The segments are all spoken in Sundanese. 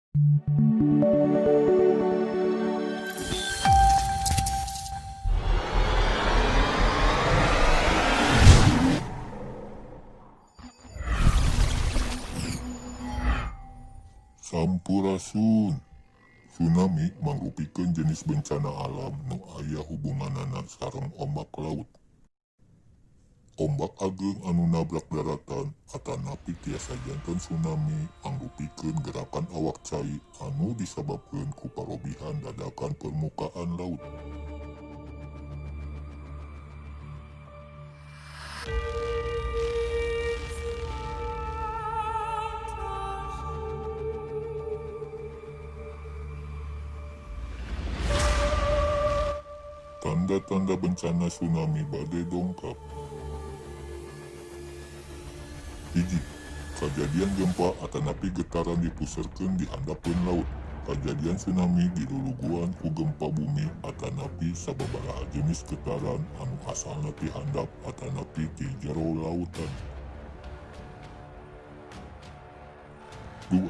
Sampurasun. Tsunami mangrupikeun jenis bencana alam nu aya hubunganana sareng ombak laut. Ombak ageng anu nabrak daratan atanapi tiasa janten tsunami mangrupikeun gerakan awak cai anu disababkeun ku parobihan dadakan permukaan laut. Tanda-tanda bencana tsunami bade dongkap. 1. Kajadian gempa atanapi getaran dipuserkeun di handapeun laut. Kajadian tsunami diluluguan ku gempa bumi atanapi sababaraha jenis getaran anu asalna ti handap atanapi ti jero lautan. 2.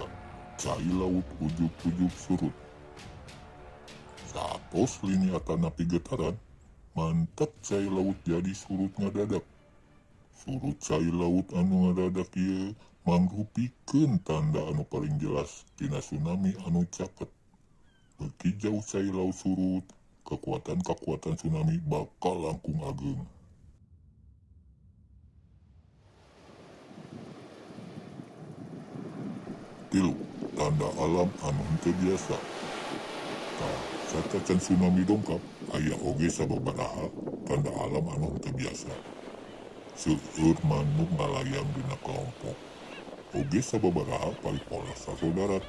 Cai laut ujug-ujug surut. Saatos lini atanapi getaran, mantak cai laut jadi surut ngadadak. Surut cai laut anu ngadadak ieu mangrupikeun tanda anu paling jelas tina tsunami anu caket. Beuki jauh cai laut surut, kekuatan-kakuatan tsunami bakal langkung ageng. 3. Tanda alam anu henteu biasa. Tah, satacan tsunami dongkap, aya oge sababaraha tanda alam anu henteu biasa. Seueur manuk ngalayang dina kalompok. Oge sababaraha paripolah saro darat.